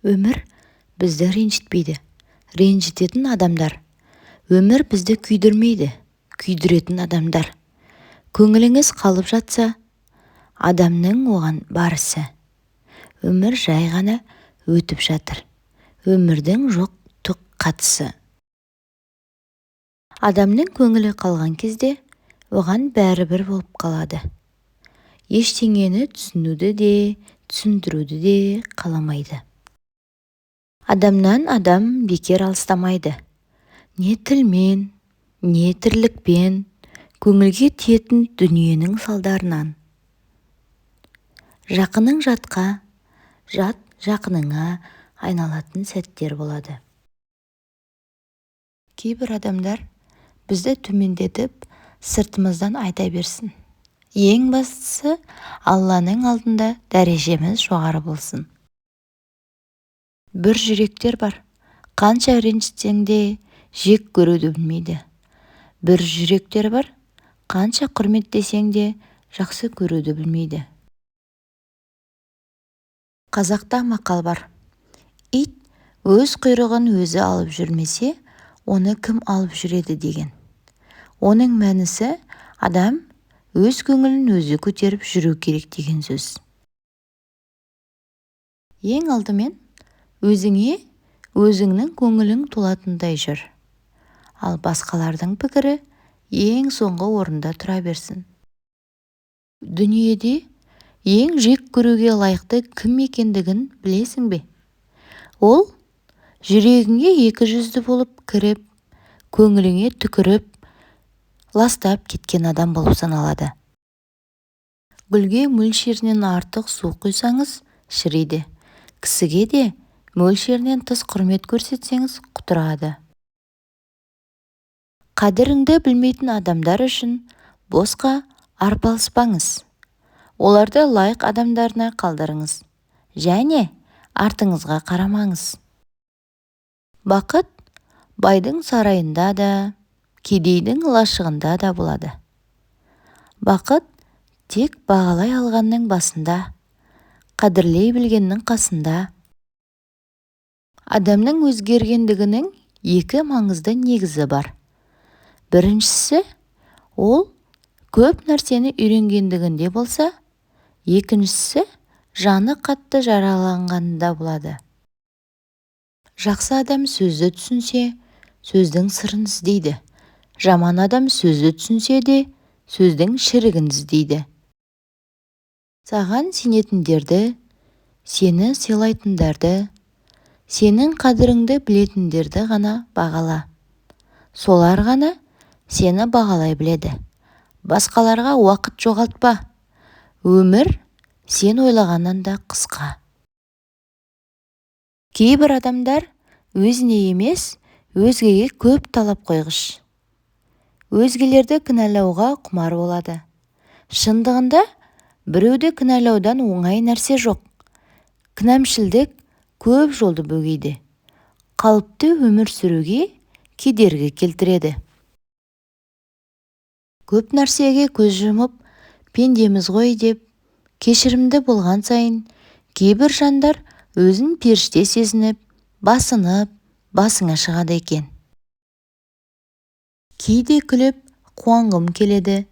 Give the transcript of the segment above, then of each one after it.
Өмір бізді ренжітпейді, ренжітетін адамдар. Өмір бізді күйдірмейді, күйдіретін адамдар. Көңіліңіз қалып жатса, адамның оған бар ісі. Өмір жай ғана өтіп жатыр. Өмірдің жоқ түк қатысы. Адамның көңілі қалған кезде оған бәрібір болып қалады. Ештеңені түсінуді де, түсіндіруді де қаламайды. Адамнан адам бекер алыстамайды. Не тілмен, не тірлікпен, көңілге тиетін дүниенің салдарынан. Жақының жатқа, жат жақыныңа айналатын сәттер болады. Кейбір адамдар бізді төмендетіп, сыртымыздан айта берсін. Ең бастысы, Алланың алдында дәрежеміз жоғары болсын. Бір жүректер бар, қанша ренжітсең де жек көруді білмейді. Бір жүректер бар, қанша құрметтесең де жақсы көруді білмейді. Қазақта мақал бар: ит өз құйрығын өзі алып жүрмесе, оны кім алып жүреді деген. Оның мәнісі, адам өз көңілін өзі көтеріп жүру керек деген сөз. Ең алдымен өзіңе өзіңнің көңілің толатындай жүр. Ал басқалардың пікірі ең соңғы орында тұра берсін. Дүниеде ең жек көруге лайықты кім екендігін білесің бе? Ол жүрегіңе екі жүзді болып кіріп, көңіліңе түкіріп, ластап кеткен адам болып саналады. Гүлге мөлшерінен артық су құйсаңыз, шіриді. Кісіге де мөлшерінен тыс құрмет көрсетсеңіз, құтырады. Қадіріңді білмейтін адамдар үшін босқа арпалыспаңыз. Оларды лайық адамдарына қалдырыңыз және артыңызға қарамаңыз. Бақыт байдың сарайында да, кедейдің лашығында да болады. Бақыт тек бағалай алғанның басында, қадірлей білгеннің қасында. Адамның өзгергендігінің екі маңызды негізі бар. Біріншісі, ол көп нәрсені үйренгендігінде болса, екіншісі, жаны қатты жараланғанында болады. Жақсы адам сөзді түсінсе, сөздің сырын іздейді. Жаман адам сөзді түсінсе де, сөздің шірігін іздейді. Саған сенетіндерді, сені сыйлайтындарды, сенің қадіріңді білетіндерді ғана бағала. Солар ғана сені бағалай біледі. Басқаларға уақыт жоғалтпа. Өмір сен ойлағаннан да қысқа. Кейбір адамдар өзіне емес, өзгеге көп талап қойғыш. Өзгелерді кінәлауға құмар болады. Шындығында біреуді кінәлаудан оңай нәрсе жоқ. Кінәмшілдік көп жолды бөгейді. Қалыпты өмір сүруге кедергі келтіреді. Көп нәрсеге көз жұмып, пендеміз ғой деп, кешірімді болған сайын, кейбір жандар өзін періште сезініп, басынып, басыңа шығады екен. Кейде күліп, қуанғым келеді,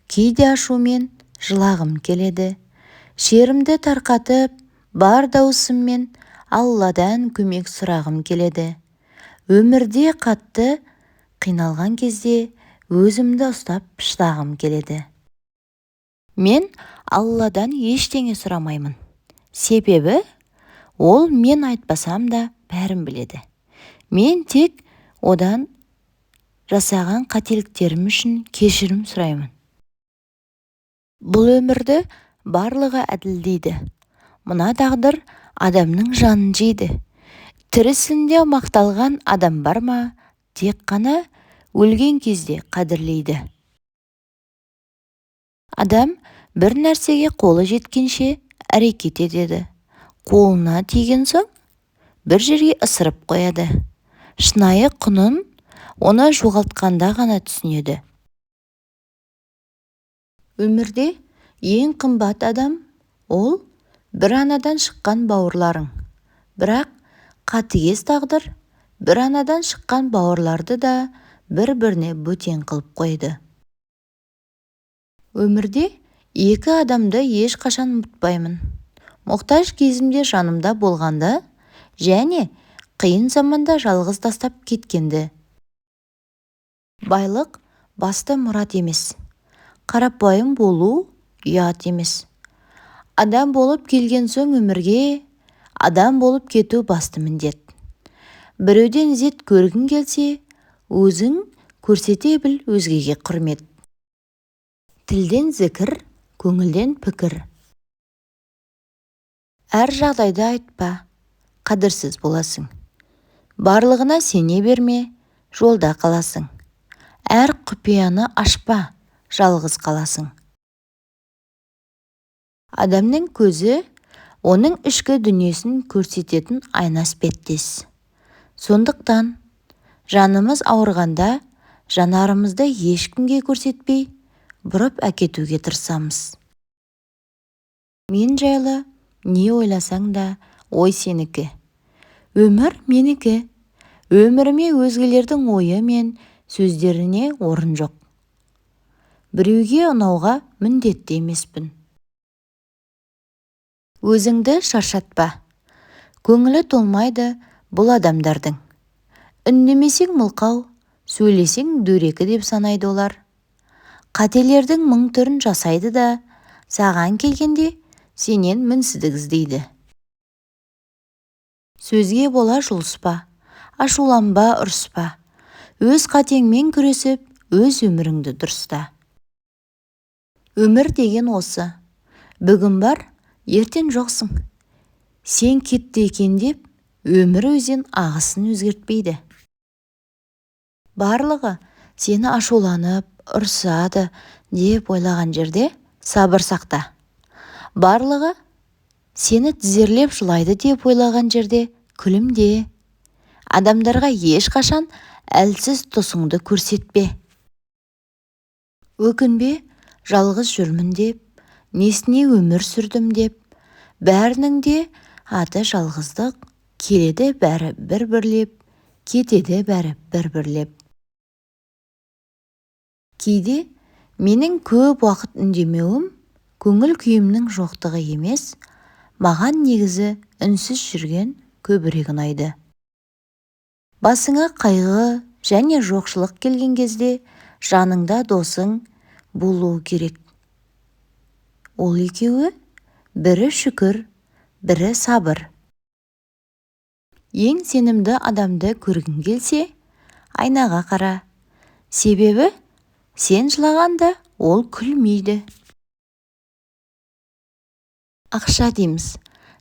кейде ашумен жылағым келеді. Шерімді тарқатып, бар даусыммен Алладан көмек сұрағым келеді. Өмірде қатты қиналған кезде өзімді ұстап шыдағым келеді. Мен Алладан ештеңе сұрамаймын. Себебі ол мен айтпасам да бәрін біледі. Мен тек одан жасаған қателіктерім үшін кешірім сұраймын. Бұл өмірді барлығы әділ дейді. Мына тағдыр адамның жанын жейді. Тірісінде мақталған адам бар ма, тек қана өлген кезде қадірлейді. Адам бір нәрсеге қолы жеткенше әрекет етеді. Қолына тиген соң бір жерге ысырып қояды. Шынайы құнын оны жоғалтқанда ғана түсінеді. Өмірде ең қымбат адам ол бір анадан шыққан бауырларың. Бірақ қатыгез тағдыр бір анадан шыққан бауырларды да бір-біріне бөтен қылып қойды. Өмірде екі адамды ешқашан ұмытпаймын. Мұқтаж кезімде жанымда болғанды және қиын заманда жалғыз тастап кеткенді. Байлық басты мұрат емес. Қарапайым болу ұят емес. Адам болып келген соң өмірге, адам болып кету басты міндет. Біреуден ізет көргің келсе, өзің көрсете біл өзгеге құрмет. Тілден зікір, көңілден пікір. Әр жағдайды айтпа, қадірсіз боласың. Барлығына сене берме, жолда қаласың. Әр құпияны ашпа, жалғыз қаласың. Адамның көзі оның ішкі дүниесін көрсететін айна іспеттес. Сондықтан жанымыз ауырғанда жанарымызды ешкімге көрсетпей, бұрып әкетуге тырысамыз. Мен жайлы не ойласаң да, ой сенікі. Өмір менікі. Өміріме өзгелердің ойы мен сөздеріне орын жоқ. Біреуге ұнауға міндетті емеспін. Өзіңді шаршатпа. Көңілі толмайды бұл адамдардың. Үндемесең мылқау, сөйлесең дөрекі деп санайды олар. Қателердің мың түрін жасайды да, саған келгенде сенен мінсіздік іздейді. Сөзге бола жұлыспа, ашуланба, ұрыспа. Өз қатеңмен күресіп, өз өміріңді дұрыста. Өмір деген осы. Бүгін бар, ертең жоқсың. Сен кетті екен деп, өмір өзен ағысын өзгертпейді. Барлығы сені ашуланып, ұрсады деп ойлаған жерде сабыр сақта. Барлығы сені тізерлеп жылайды деп ойлаған жерде күлімде. Адамдарға ешқашан әлсіз тұсыңды көрсетпе. Өкінбе, жалғыз жүрмін деп, несіне өмір сүрдім деп, бәрінің де аты жалғыздық, келеді бәрі бір-бірлеп, кетеді бәрі бір-бірлеп. Кейде менің көп уақыт үндемеуім көңіл күйімнің жоқтығы емес, маған негізі үнсіз жүрген көбірек ұнайды. Басыңа қайғы және жоқшылық келген кезде жаныңда досың болуы керек. Ол екеуі бірі шүкір, бірі сабыр. Ең сенімді адамды көргің келсе, айнаға қара. Себебі сен жылағанда ол күлмейді. Ақша дейміз,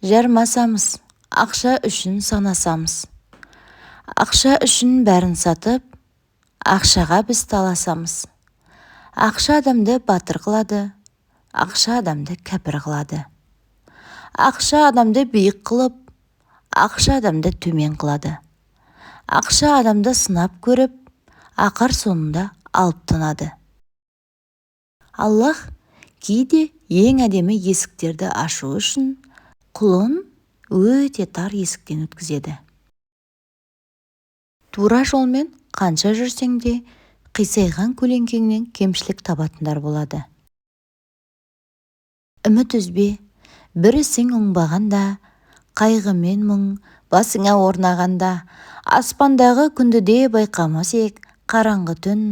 жармасамыз, ақша үшін санасамыз. Ақша үшін бәрін сатып, ақшаға біз таласамыз. Ақша адамды батыр қылады, ақша адамды кәпір қылады. Ақша адамды биік қылып, ақша адамды төмен қылады. Ақша адамды сынап көріп, ақыр соңында алып тынады. Аллах кейде ең әдемі есіктерді ашу үшін құлын өте тар есіктен өткізеді. Тура жолмен қанша жүрсең де, қисайған көлеңкеңнен кемшілік табатындар болады. Үміт үзбе, бір ісің оңбағанда, қайғы мен мұң басыңа орнағанда, аспандағы күнді де байқамас ек, қараңғы түн,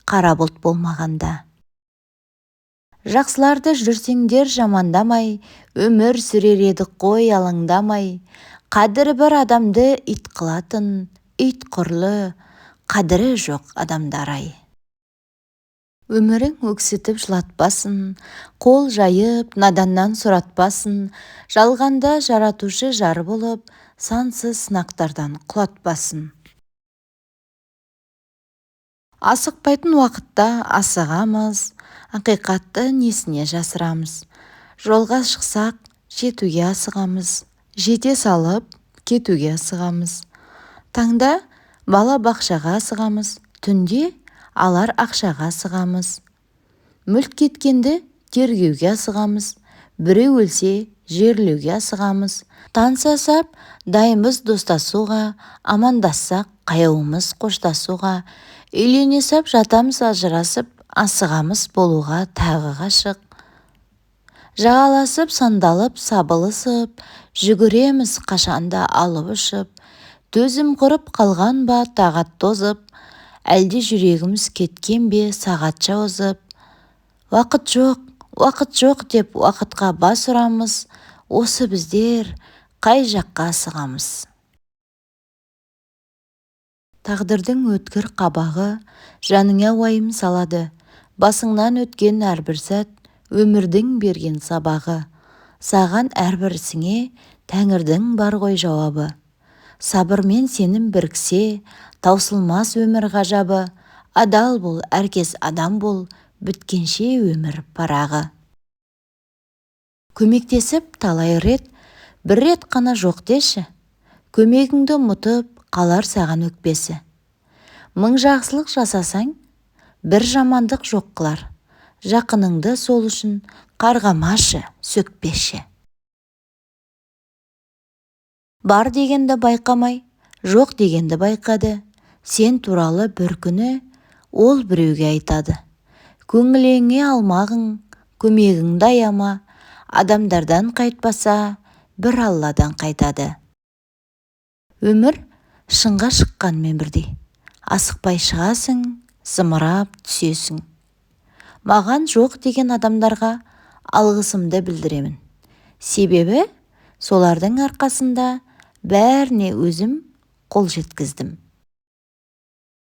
қара бұлт болмағанда. Жақсыларды жүрсеңдер жамандамай, өмір сүрер едік қой алаңдамай, қадірі бар адамды ит қылатын, ит құрлы, қадірі жоқ адамдар-ай. Өмірің өксітіп жылатпасын, қол жайып, наданнан сұратпасын, жалғанда жаратушы жар болып, сансыз сынақтардан құлатпасын. Асықпайтын уақытта асығамыз, ақиқатты несіне жасырамыз. Жолға шықсақ, жетуге асығамыз, жете салып, кетуге асығамыз. Таңда бала бақшаға асығамыз, түнде алар ақшаға асығамыз. Мүлт кеткенді тергеуге асығамыз, Біреу өлсе, жерлеуге асығамыз. Таныса сап, дайынбыз достасуға, амандассақ, қаяумыз қоштасуға. Үйлене сап жатамыз ажырасып, асығамыз болуға тағы ғашық. Жағаласып, сандалып, сабылысып, жүгіреміз қашанда алып-ұшып. Төзім құрып қалған ба, тағат тозып, әлде жүрегіміз кеткен бе сағатша озып. Уақыт жоқ, уақыт жоқ деп уақытқа бас ұрамыз, осы біздер қай жаққа асығамыз? Тағдырдың өткір қабағы жаныңа уайым салады. Басыңнан өткен әрбір сәт өмірдің берген сабағы. Саған әрбір ісіңе тәңірдің бар ғой жауабы. Сабыр мен сенім біріксе, таусылмас өмір ғажабы. Адал бол, әркез адам бол, біткенше өмір парағы. Көмектесіп талай рет, бір рет қана жоқ деші. Көмегіңді ұмытып, қалар саған өкпесі. Мың жақсылық жасасаң, бір жамандық жоқ қылар. Жақыныңды сол үшін қарғамашы, сөкпеші. Бар дегенді байқамай, жоқ дегенді байқады. Сен туралы бір күні ол біреуге айтады. Көңіліңе алмағың, көмегіңді аяма, адамдардан қайтпаса, бір Алладан қайтады. Өмір шыңға шыққанмен бірдей. Асықпай шығасың, зымырап түсесің. Маған жоқ деген адамдарға алғысымды білдіремін. Себебі солардың арқасында бәріне өзім қол жеткіздім.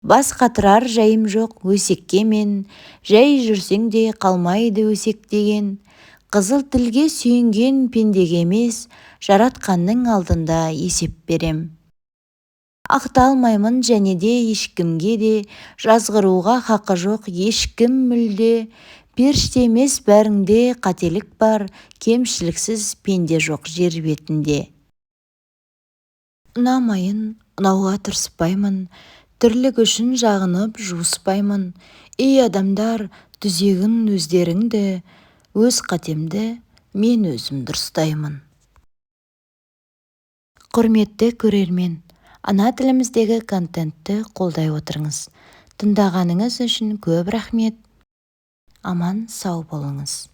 Бас қатырар жайым жоқ өсекке мен, жай жүрсең де қалмайды өсек деген. Қызыл тілге сүйенген пендеге емес, жаратқанның алдында есеп берем. Ақталмаймын және де ешкімге де, жазғыруға хақы жоқ ешкім мүлде. Періште емес бәріңде қателік бар, кемшіліксіз пенде жоқ жер бетінде. Ұнамайын, ұнауға тырыспаймын, тірлік үшін жағынып жуыспаймын. Ей адамдар, түзегін өздеріңді, өз қатемді мен өзім дұрыстаймын. Құрметті көрермен, ана тіліміздегі контентті қолдай отырыңыз. Тыңдағаныңыз үшін көп рахмет. Аман сау болыңыз.